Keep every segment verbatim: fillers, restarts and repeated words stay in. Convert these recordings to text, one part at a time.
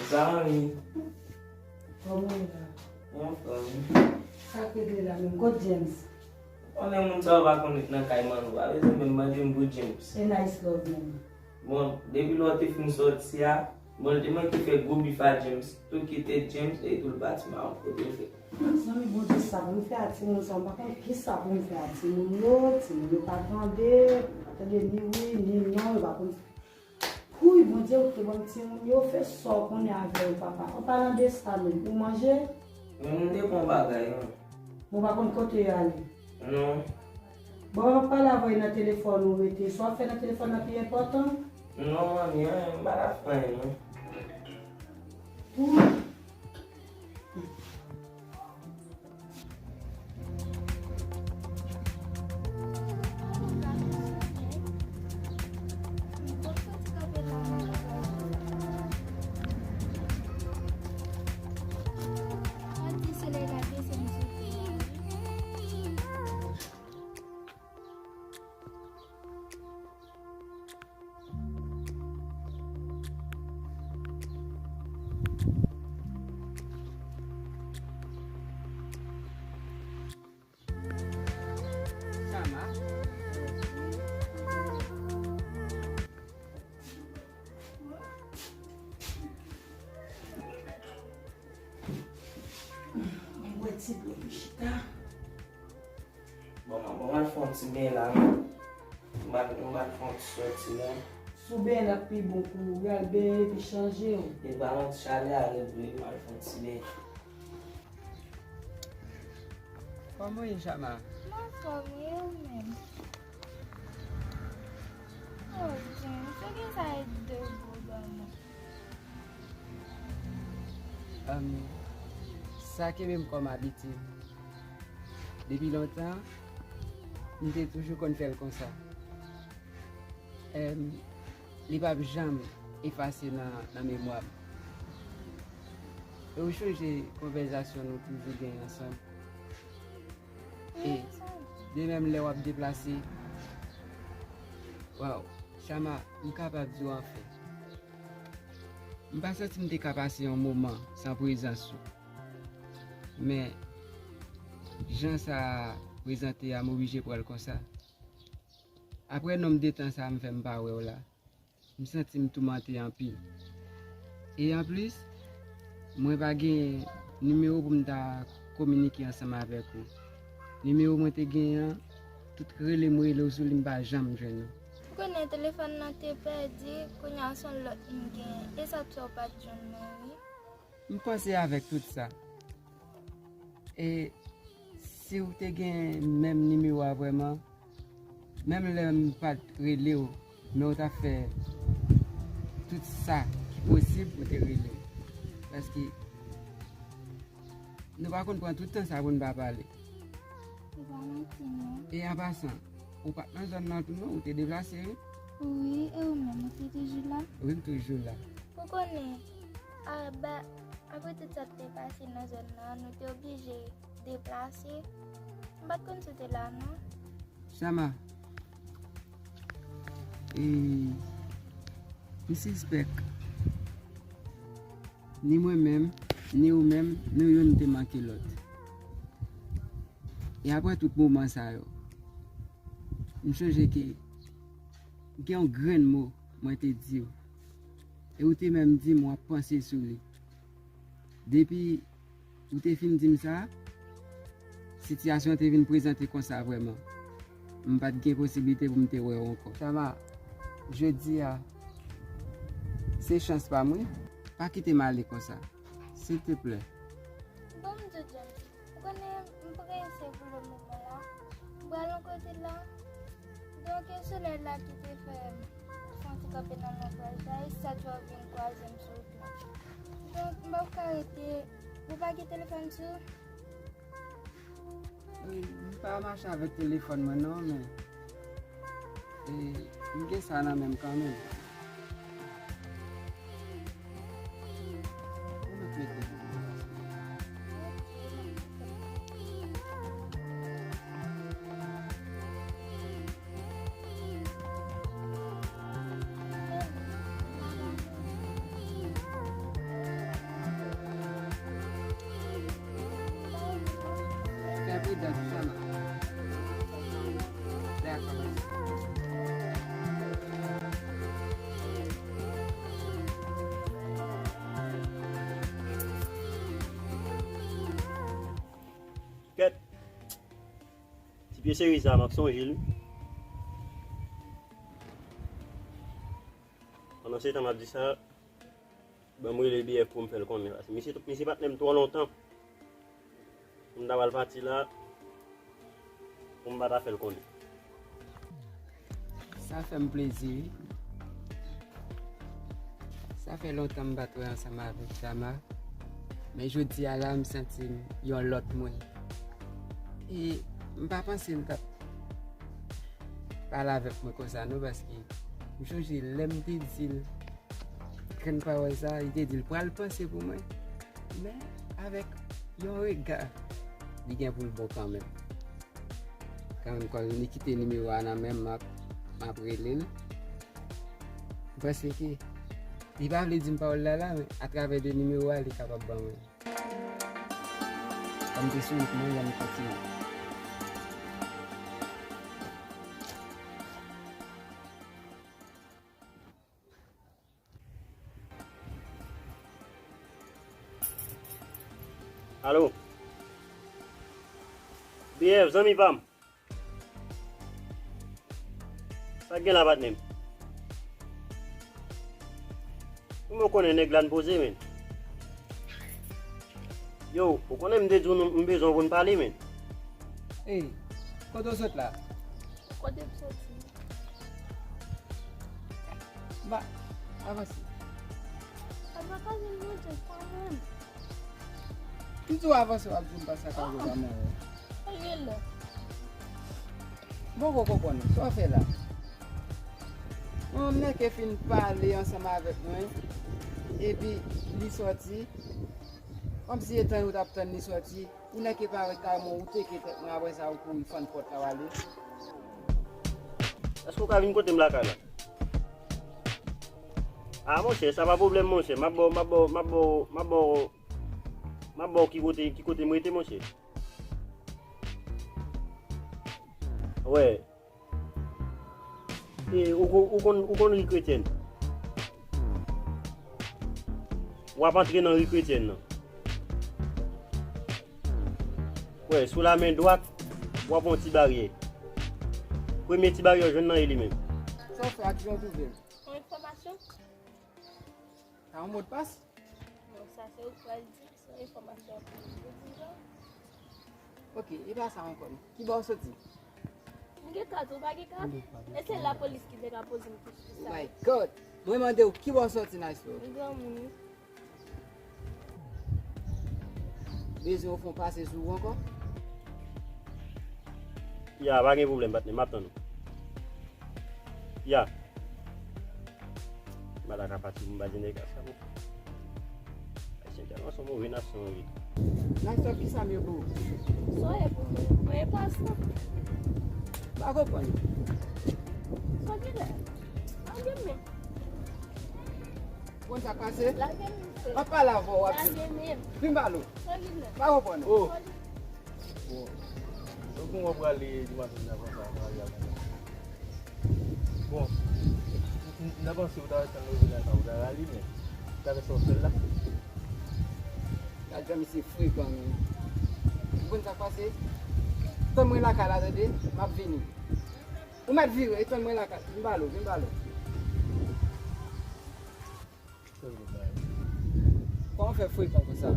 Sa anvi. Kòman w ye la? Anfòm. Sa k regle la menm? Kot James? Konnen moun sa yo pa konn ret nan kay manno. Pa bezwen menm mande m pou James. E Nice Love menm? Bon, depi lè w te fin sòti a, bon, l te manke fè gwo bif a James. Tou kite James, epi tou l pati, m pa konn kote l fè. Zanmi, Bondye sa pou m fè a timoun sa, m pa konn kisa pou m fè a timoun yo, timoun yo pa tande, yo pa tande ni wi, ni non, yo pa konn. Houy, Bondye, ou te ban m timoun yo, fè sa w konnen avè yo, papa. An palan de sa menm, ou manje? Men m te pran bagay, non. Bon, pa konn kote yo ale? Non. Bon, w ap pale avè yo nan telefòn ou rete. Sa w ap fè nan telefòn nan pi enpòtan? Non, manmi, anyen, m pa t ap fè anyen, non. Houy. Chama. Mwen bwè ti dlo pou chita. Bon, bon, m al fè yon ti benyen la, non. M al, m al fè yon ti sòti la. Si w benyen l ap pi bon pou ou, al benyen epi chanje w. Li pral yon ti chalè a ret vre, m al fè yon ti benyen. Kòman w ye, Chama? M anfòm, wi, ou menm? Oh, James, ou gen sa ret debout ban mwen? Sa kenbe m kòm abitid. Depi lontan, m te toujou konn fè l konsa. Em, li p ap janm efase nan, nan memwa m. E ou chonje konvèsasyon nou toujou genyen ansanm? E de menm lè w ap deplase, waw, Chama, m kapab di w anfen. M pa santi m te ka pase yon moman san prezans ou. Men, jan sa prezante a, m oblije pran l konsa. Apre nonb de tan sa m fè m pa wè w la, m santi m toumante anpil. E anplis, mwen pa gen nimewo pou m ta kominike ansanm avèk ou. Nimewo mwen te genyen an, tout rele m rele w sou li, m pa janm jwenn ou. Ou konnen telefòn nan te pèdi, kounye a se yon lòt m genyen. E sa k fè w pa t jwenn mwen, wi. M panse avèk tout sa. E si w te gen menm nimewo a vrèman, menm lè m pa t rele w, men w t ap fè tout sa ki posib pou w te rele m. Paske nou pa konn pran tout tan sa pou n pa pale. Se pa manti, non. E an pasan, ou pa t nan zòn nan tou non, ou te deplase, wi. Wi, e ou menm, ou te toujou la? Wi, m toujou la. Ou konnen, a, ba, apre tout sa k te pase nan zòn nan, nou te oblije deplase. M pa t konn si w te la, non. Chama, e, m sispèk ni mwen menm, ni ou menm, nou youn te manke lòt. E apre tout moman sa yo, m sonje ke gen yon grenn mo mwen te di w. E ou te menm di m w ap panse sou li. Depi ou te fin di m sa, sitiyasyon an te vin prezante konsa vrèman. M pa t gen posiblite pou m te wè w ankò. Chama, jodi a, se chans pa m, wi. Pa kite m ale konsa, silteplè. Bon, m di w, James, ou konnen m prese pou le moman la. M pral yon kote la. Donk, e solèy la ki te fè m fè yon ti kanpe nan lonbraj la, e sa t fè w vin kwaze m sou wout la. Donk, m p ap ka rete. Ou pa gen telefòn sou ou? Wi, m pa mache avèk telefòn mwen non, men, e, m gen sa nan men m kanmenm. Ou mèt mete pou mwen. Vye seri sa, m ap sonje l wi. Pandan se tan m ap di sa, ban m rele B F pou m fè l konnen. Paske misye, misye patnè m twò lontan. Pou m ta pral pati la, pou m pa ta fè l konnen. Sa fè m plezi wi. Sa fè lontan m pa t wè ansanm avèk Jama. Men jodi a la, m santi m yon lòt moun. E m pa panse l t ap pale avèk mwen konsa non, paske m sonje lè m te di l grenn pawòl sa, li te di l pral panse pou mwen. Men avèk yon rega, li gen pou l bon kanmenm. Kanmenm, kòm li kite nimewo a nan men m, m ap, m ap rele l. M panse ke li pa vle di m pawòl la la, men atravè de nimewo a, li kapab ban mwen. Kòm te sou wout mwen, ann kontinye. Alo. B F, zanmi pa m. Sa k gen la, patnè m? Ou mwen konnen nèg la n poze, men. Yo, ou konnen m te di w nou, m bezwen w pou n pale, men. Ey, kote w sot la? Kote m soti? Ba, avanse. Papa, pa vin manje, pa vin. M di w avanse, w ap di m pa sa ka vin pa manje. Rele. Bon, bon, konprann. Sa w fè la? Mwen menm nèg ke fin pale ansanm avèk mwen, epi li sòti, kòmsi se tann ou t ap tann li sòti, ou nèg ke parèt kay mwen, ou teke tèt mwen, apre sa ou kouri fann pòt la w ale. Èske w ka vin kote m lakay la? A, monchè, sa pa pwoblèm, monchè. M ap ba w, m ap ba w, m ap ba w, m ap ba w, m ap ba w ki kote, ki kote m rete, monchè. Wè. E, ou kon-, ou konn, ou konn ri kretyèn. W ap antre nan ri kretyèn nan. Wè, sou la men dwat, w ap wè yon ti baryè. Premye ti baryè w jwenn nan, e li menm. Sa w fè ak jan w twouve l? Yon enfòmasyon. Sa yon modpas? Non, sa se ou k pral di, se yon enfòmasyon pou ou di jan. Ok, e pa sa ankò non. Kibò w soti? M gen kat, ou pa gen kat? E se lapolis ki te ka poze m kesyon sa. Oh my God! Mwen mande w kibò w soti, Nice Love? M granmoun wi. Bezwen yo fè yon pase sou ou ankò? Ya, pa gen pwoblèm, patnè, m ap tann ou. Ya. M pa ta ka pati pou m pa di nèg la sa, non. Ayisyen tèlman se yon move nasyon, wi. Nice Love, kisa m ye pou ou? Sa w ye pou mwen? Mwen e pasan. M pa konprann. Sa w genlè? Lage m men. Konn sa k pase? Lage m men. M ap pale avè w, w ap di. Lage m men. Vin pale w. Sa w genlè? M pa konprann ou. Oh. Bon. Donk, nou wè prale dimanch la konsa, prale a konsa. Bon, m, m, m ta panse ou ta tann leve la, sa ou ta rale, men ta fè sa w fè l la. Gad jan misye frekan, men. Ou konn sa k pase? Tann mwen lakay la, tande? M ap vini. Ou mèt vire, e tann mwen lakay. Vin pale w, vin pale w. Kòman w fè frekan konsa?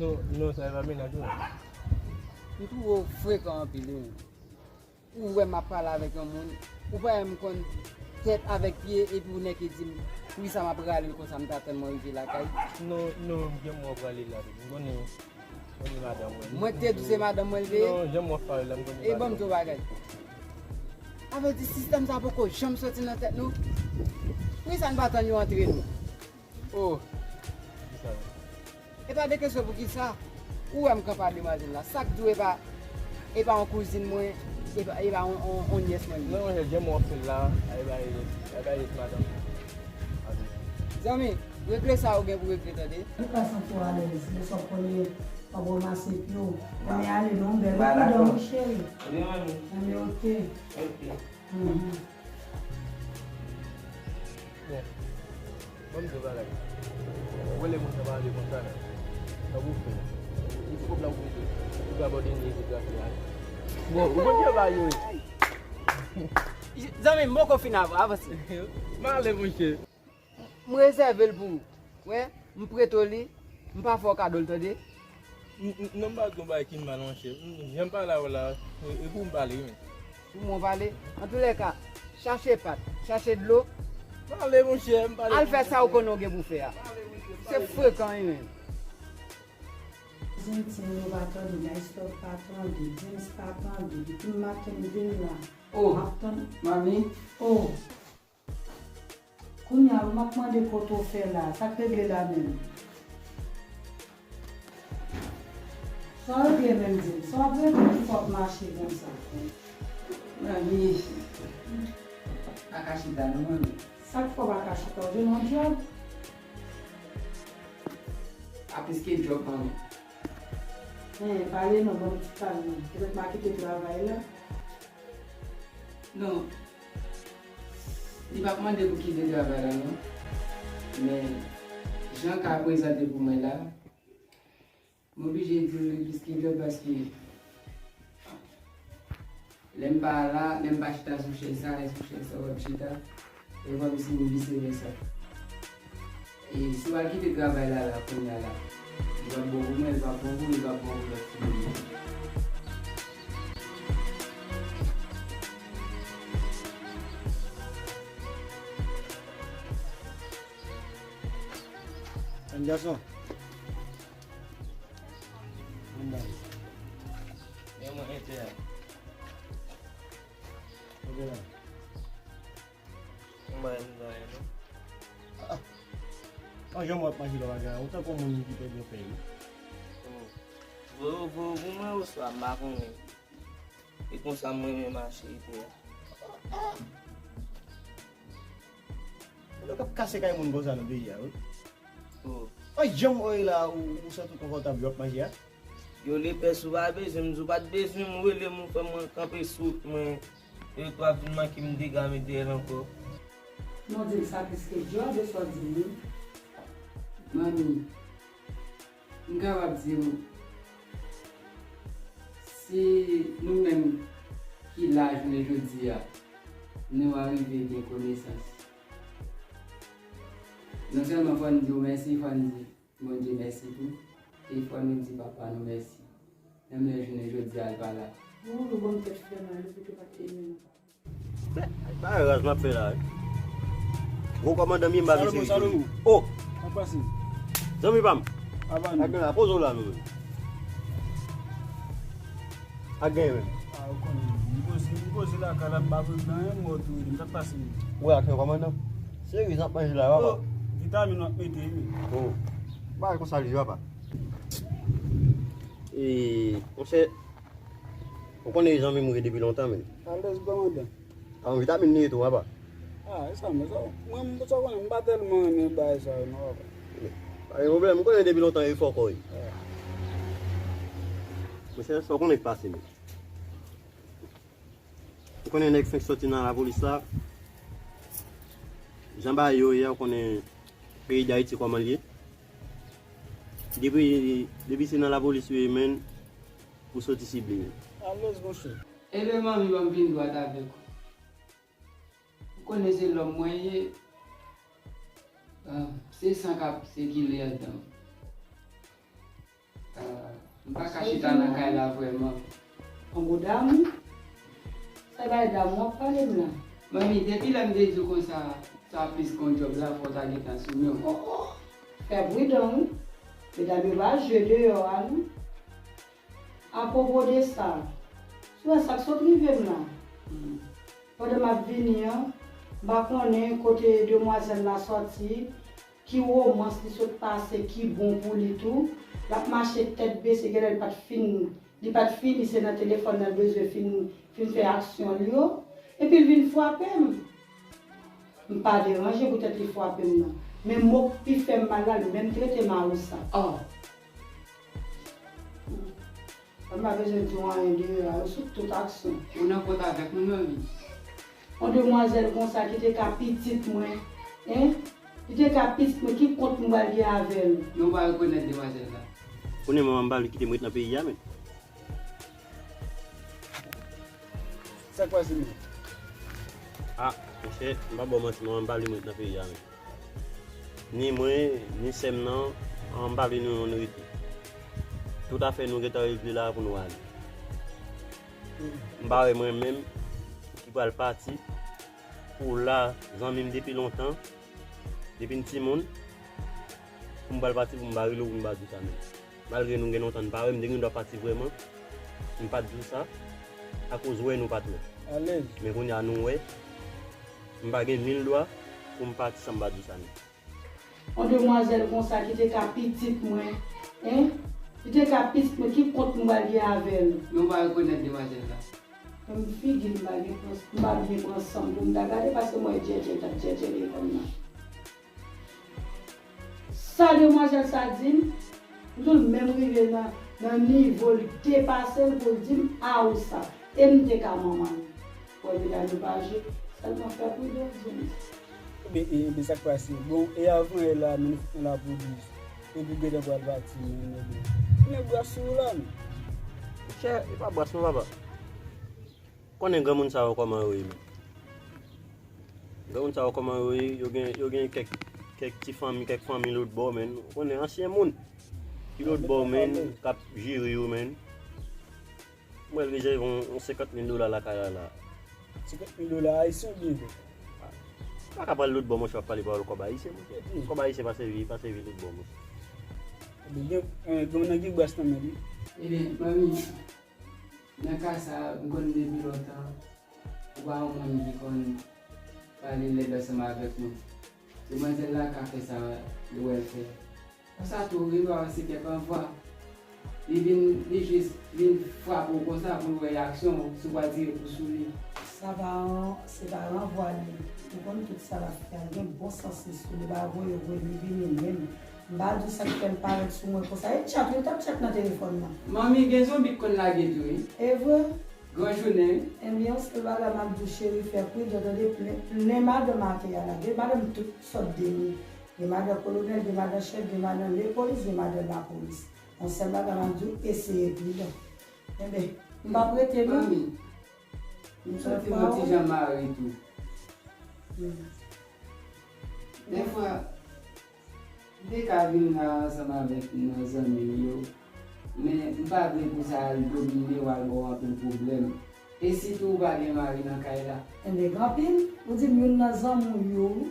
Non, non, sa e pa mennaj ou non. M twouve w frekan anpil wi. Ou wè m ap pale avèk yon moun, ou pa menm konn tèt avèk pye, epi ou nèk di m poukisa m ap rale l konsa, m ta tann mwen rive lakay. Non, non, m gen mwen w ap rale l la tou. M konnen Mwen te di se madanm mwen l te ye. Non, jan m wè w ap pale la, m konnen. E ban m di w bagay. Sa vle di sistèm sa poko janm soti nan tèt nou? Poukisa n pa tann yo antre nou? Oh. Kisa? E pa de kesyon poukisa. Ou wè m kanpe ak demwazèl la. Sa k di w e pa, e pa yon kouzin mwen, e pa, e pa yon, yon, yon nyès mwen li ye? Non, monchè, jan m wè w ap fè l la, e pa, e pa, e pa madanm mwen. Zanmi, regle sa ou gen pou regle, tande. Ou ka santi w alèz, men sa w konnen, w ap ranmase pye w. Enben ale non, bèl ou pi dòmi cheri. Wi, manmi. Enben oke. Oke. Mhm. Bon, ban m di w bagay. Ou wè lè moun sa pale konsa la, sa pou w fè. Li twòp la pou w fè. Ou ka abandone, li trase ale. Bon, ou konn jan bagay yo ye. Zanmi m, m poko fin av-, avanse. M ale, monchè. M rezève l pou ou. Wè, m prete w li, m pa fè w kado l, tande? N-, n-, non, m pa t gon bagay ki mal, monchè. M, jan m pale avè w la, e, e pou m pale, wi, men. Pou mwen pale. Antoulèka, chache pat, chache dlo. M ale, monchè, m pale. Al fè sa ou konnen w gen pou fè a. Se frekan, wi, men. Zentin yo pa tande, Nice Love pa tande, James pa tande. Depi maten m vin la, oh, m ap tann. Manmi. Oh. Kounye a, m ap mande kote w fè la. Sa k regle la menm? Sa w regle menm, di m? Sa w ap regle ki fè w ap mache konsa? Manmi. Pa ka chita non, manmi. Sa k fè w pa ka chita? W jwenn yon djòb? A plis ke djòb, manmi. Hen, pale non, ban m ti pale non. Petèt m a kite travay la. Non. Li p ap mande pou kite travay la, non. Men, jan ka prezante pou mwen la, m oblije di l li plis ke djòb paske lè m pa la, lè m pa chita sou chèz sa, lè sou chèz sa w ap chita, e kòmsi m vise vèsa. E si w al kite travay la, la, kounye a la, li p ap bon pou mwen, li p ap bon pou ou, li p ap bon pou lòt fi yo. Jèn gason. Vin ba li. Men mwen entè a. Ok la. Mwen pa renmen bagay non. Ah. An jan w ap mache lè w pa gen anyen, ou tankou yon moun ki pèdi yon pèy wi. Oh. Voye w, voye w pou mwen oswa m pa konnen. E konsa m renmen mache ete a. Moun yo k ap kase kay moun konsa nan peyi a wi. Oh. An jan w ye la ou, ou santi w konfòtab lè w ap mache a? Yo lepès ou pa bezwen m, di w pa t bezwen m rele m ou fè mwen kanpe sou wout mwen. Yo t ap vin manke m dega met dèyè l ankò. Non, di l sa plis ke djòb e sa w di m wi. Manmi, m kapab di w, si nou menm ki la jounen jodi a, nou arive gen konesans, non sèlman fò n di w mèsi, fò n di Bondye mèsi tou, e fò nou di papa nou mèsi. Menm lè jounen jodi a l pa la. Ou ban m tèt fè mal, ou pito pa t renmen non. Men, pa raj m ap fè la wi. Gwo kòmandan m ye, m pa vin sere sou li. Oh! Sa k pase? Zanmi pa m. Ak gen la, poze w la nou menm. Ak gen menm. Ah, ou konnen, m poze, m poze lakay la, m pa vle nan yon mò tou, sa k pase? Ou wè ak yon kòmandan? Sere, sa ap manje la, papa. Oh, vitamin w ap mete wi. Oh. Bagay konsa li ye, papa. E, monchè, ou konnen zanmi m wi depi lontan, men. Alèz, kòmandan. A, yon vitamin li ye tou, papa. Ah, e sa, men sa, mwen, sa w konnen, m pa tèlman renmen bagay sa yo, non, papa. Pa gen pwoblèm, m konnen depi lontan e fò kò wi. Ah. Monchè, sa w konnen k pase, men. Ou konnen nèg fenk sòti nan lapolis la. Jan bagay yo ye a, ou konnen peyi Dayiti kòman l ye. Depi, depi se nan lapolis ou ye, menn, ou soti sible, menn. Alèz, monchè. Eleman m yo m vin dwat avèk ou. Ou konnen se lòm mwen ye. Ah, se san k ap sikile anndan m. Ah, m pa ka chita nan kay la vrèman. An gwo damou? Sa bay damou w ap pale m la? Manmi, depi lè m te di w konsa, sa plis kon djòb la, fò w ta gentan sou men w. Oh, oh. Fè pridan wi. Medam yo pa jwe deyò a non. Apwopo de sa, si w wè sa k sot rive m la, hmm, pandan m ap vini an, m pa konnen kote demwazèl la sòti, ki womans li sot pase ki bon pou li tou. L ap mache tèt bese, genlè li pa t fin, li pa t fini, se nan telefòn nan l bezwen fin, fin fè aksyon l yo. Epi l vin frape m. M pa deranje poutèt li frape m nan. Men mo k pi fè m mal la, li menm trete m a osa. Oh. Mwen pa bezwen di w anyen de yo la, yo sou tout aksyon. Ou nan kont avèk mwen, manmi. Yon demwazèl konsa ki te ka pitit mwen, en? Li te ka pitit mwen, ki kont m pral gen avè l? Men w pa rekonèt demwazèl la. Konnen manman m pa vle kite m ret nan peyi a, men. Sa k pase menm? Ah, monchè, m pa ba w manti, mwen, m pa vle m ret nan peyi a menm. Ni mwen, ni sè m nan, an, m pa vle nou youn rete. Tout afè nou gentan regle la pou nou ale. M pa wè mwen menm ki pral pati pou la, zanmi m depi lontan, depi n timoun, pou m pral pati pou m pa rele w pou m pa di w sa menm. Malgre nou gen lontan n pa wè, m te gen dwa pati vrèman, m pa t di w sa, akoz wè nou pa t wè. Alèz. Men kounye a nou wè, m pa gen mil dwa pou m pati san m pa di w sa menm. Yon demwazèl konsa ki te ka pitit mwen, en? Ki te ka pitit mwen, ki kont m pral gen avè l? Men w pa rekonèt demwazèl la. Menm figi l m pa gen pran, m pa byen pran san m pou m ta gade, paske m wè djèdjè t ap djèdjè devan m nan. Sa demwazèl sa di m, m di l menm rive nan, nan nivo l depase l pou l di m, a ou sa. E m te ka manman l. Wè medam yo pa jwe, sèlman fè pridans, James. Ebyen, e, ebyen, sa k pase? Bon, e avan yè la, nou fout nan lapolis. Epi gentan pral pati, menm, ebyen. Nèg bras sou ou la, menm. Monchè, e pa bras non, papa. Konnen granmoun sa yo kòman yo ye, menm. Granmoun sa yo kòman yo ye, yo gen, yo gen kèk, kèk ti fanmi, kèk fanmi lòt bò, menm. Ou konnen ansyen moun ki lòt bò, menm, k ap jere yo, menm. Mwen, l rezève yon, yon senkant mil dola lakay la, la. Senkant mil dola ayisyen oubyen dòla? M pa ka pral lòt bò, monchè, w ap pale pawòl kòb ayisyen, monchè. Kòb ayisyen pa sèvi, pa sèvi lòt bò, monchè. Ebyen, gen, eh, granmoun nan gen bras nan men li. Ebyen, manmi, nan ka sa, m konn depi lontan, ou pa yon moun ki konn pale lèd ansanm avèk nou. Demwazèl la ka fè sa li wè l fè. Konsa tou, li ba w se kèk anvwa. Li vin, li jis vin frape w konsa pou l wè reyaksyon w, si w pral tire kou sou li. Sa pa an, se pa ranvwa li. Ou konn tout sa l ap fè a, gen bon sans li sou li, li pa voye vre, li vini menm. M pa di w sa k fè l parèt sou mwen konsa. E tchat, wi, l t ap tchat nan telefòn nan. Manmi, gen zonbi k konn lage tou, wi. E vre? Gran jounen, wi. Ebyen, yon sèl bagay m ap di w, cheri, fè pridan, tande, plen, plen madanm atè a la. Gen madanm tout sòt de nou. Gen madan kolonèl, gen madan chèf, gen madan lepolis, gen madan lapolis. Yon sèl bagay m ap di w, eseye pridan. Enben, m p ap rete non. Manmi, m santi m yon ti jan mare tou. Hmm. Dèfwa, m te ka vin la ansanm avèk nan zanmi m yo, men m pa vle pou sa al domine w, al ba w anpil pwoblèm. E sitou ou pa gen mari nan kay la. Enben, gen anpil, ou di m youn nan zanmi w yo, wi.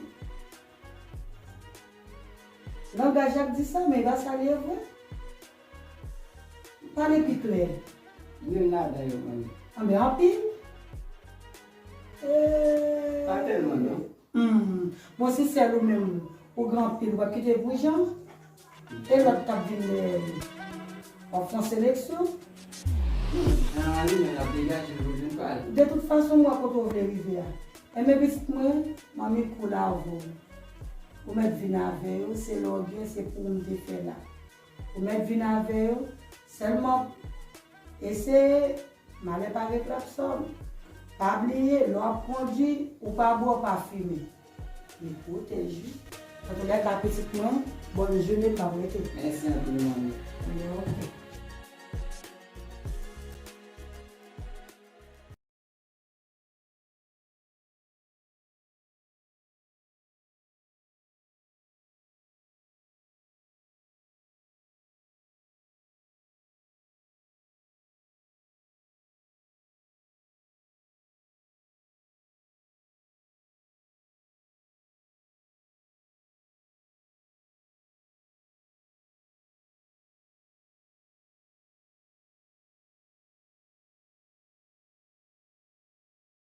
Langaj la k di sa, men e pa sa l ye vre. Pale pi klè. Youn ladan yo, manmi. Anben, anpil. Eh. Pa tèlman, non. Hmm. Bon, si sèl ou menm, ou gen anpil, w ap kite pou Jan? E lòt k ap vin dèyè li? W ap fè yon seleksyon? Jan an li menm, l ap degaje l pou l vin pale. De tout fason, m wè kote w vle rive a. Enben pitit mwen, manmi cool avè w. Ou mèt vin avè yo, se lè w gen, se pou ou m te fè la. Ou mèt vin avè yo, sèlman eseye, malè pa gen klapsòn. Pa bliye, lè w ap kondui, ou pa bwè, w pa fimen. Men pwotèj ou. Antoulèka, pitit mwen, bòn jounen, m ap rete. Mèsi anpil, manmi. Ebyen, oke.